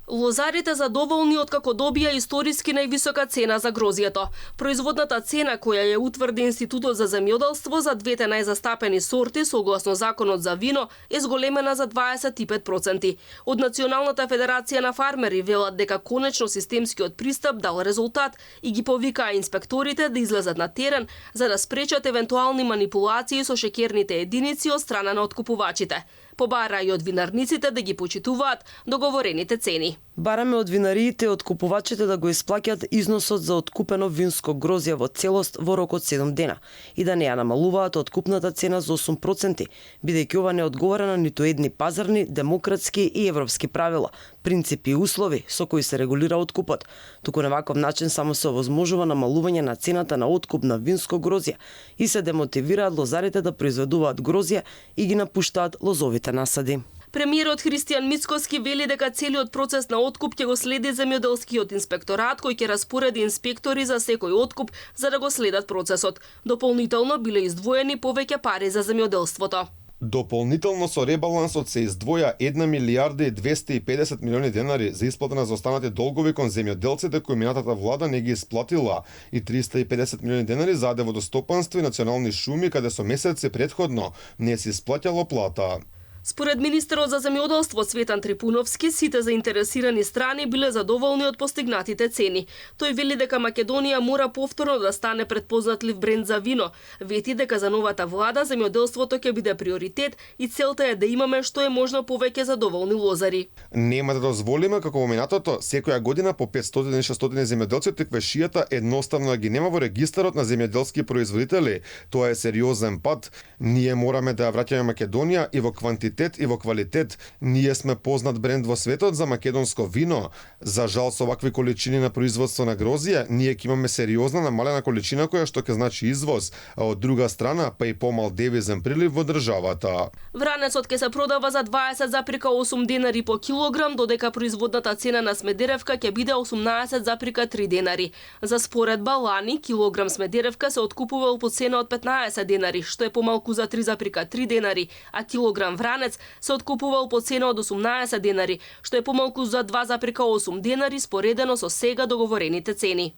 Лозарите задоволни откако добија историски највисока цена за грозјето. Производната цена која ја утврди Институтот за земјоделство за двете најзастапени сорти согласно Законот за вино е зголемена за 25%. Од Националната федерација на фармери велат дека конечно системскиот пристап дал резултат и ги повикаа инспекторите да излезат на терен за да спречат евентуални манипулации со шеќерните единици од страна на откупувачите. Побара и од винарниците да ги почитуваат договорените цени. Бараме од винариите и од купувачите да го исплаќат износот за откупено винско грозје во целост во рок од 7 дена и да не ја намалуваат откупната цена за 8%, бидејќи ова не одговара на ниту едни пазарни, демократски и европски правила, принципи и услови со кои се регулира откупот. Туку на ваков начин само се овозможува намалување на цената на откуп на винско грозје и се демотивираат лозарите да произведуваат грозје и ги напуштаат лозовите насади. Премиерот Христијан Мицкоски вели дека целиот процес на откуп ќе го следи земјоделскиот инспекторат кој ќе распореди инспектори за секој откуп за да го следат процесот. Дополнително биле издвоени повеќе пари за земјоделството. Дополнително со ребалансот се издвоја 1 милијарда и 250 милиони денари за исплата на заостанати долгови кон земјоделците кои минатата влада не ги исплатила и 350 милиони денари за водостопанство и национални шуми каде со месеци претходно не се исплаќало плата. Според министерот за земјоделство Цветан Трипуновски, сите заинтересирани страни биле задоволни од постигнатите цени. Тој вели дека Македонија мора повторно да стане предпознатлив бренд за вино. Вети дека за новата влада земјоделството ќе биде приоритет и целта е да имаме што е можно повеќе задоволни лозари. Нема да дозволиме како во минатото секоја година по 500-600 земјоделци од теквешијата едноставно ги нема во регистарот на земјоделски производители. Тоа е сериозен пат. Ние мораме да ја враќаме Македонија и во квантитет и во квалитет. Ние сме познат бренд во светот за македонско вино. За жал со вакви количини на производство на грозје, ние ќе имаме сериозна намалена количина која што ќе значи извоз, а од друга страна па и помал девизен прилив во државата. Вранецот ќе се продава за 20,8 денари по килограм, додека производната цена на Смедеревка ќе биде 18,3 денари. За споредба лани килограм Смедеревка се откупувал по цена од 15 денари, што е помалку за 3,3 денари, а килограм вранец се откупувал по цена од 18 денари, што е помалку за 2,8 денари споредено со сега договорените цени.